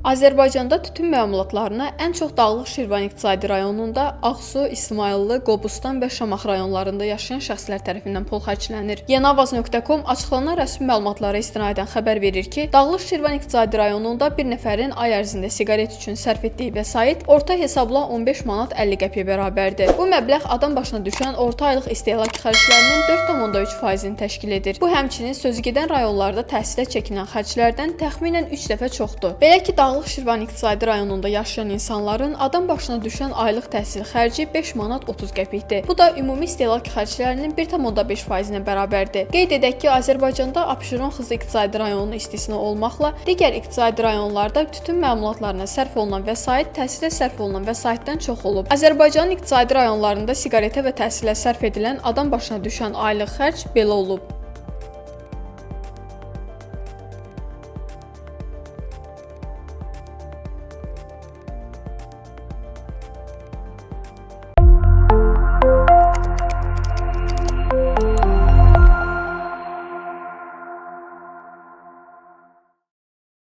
Azərbaycanda tütün məmulatlarına ən çox Dağlıq Şirvan iqtisadi rayonunda Ağsu, İsmayıllı, Qobustan və Şamaxı rayonlarında yaşayan şəxslər tərəfindən pul xərclənir. Yeniavaz.com açıqlanan rəsmi məlumatlara istinadən xəbər verir ki, Dağlıq Şirvan iqtisadi rayonunda bir nəfərin ay ərzində siqaret üçün sərf etdiyi vəsait orta hesabla 15 manat 50 qəpiyə bərabərdir. Bu məbləğ adam başına düşən orta aylıq istehlak xərclərinin 4,3%-ni təşkil edir. Bu həmçinin sözügedən rayonlarda təhsilə çəkilən xərclərdən təxminən 3 dəfə çoxdur. Belə ki, Dağlıq Şirvan iqtisadi rayonunda yaşayan insanların adam başına düşən aylıq təhsil xərci 5 manat 30 qəpikdir. Bu da ümumi istehlak xərclərinin 1,5%-nə bərabərdir. Qeyd edək ki, Azərbaycanda Abşeron xüsusi iqtisadi rayonu istisna olmaqla digər iqtisadi rayonlarda tütün məmulatlarına sərf olunan vəsait təhsilə sərf olunan vəsaitdən çox olub. Azərbaycanın iqtisadi rayonlarında siqaretə və təhsilə sərf edilən adam başına düşən aylıq xərc belə olub.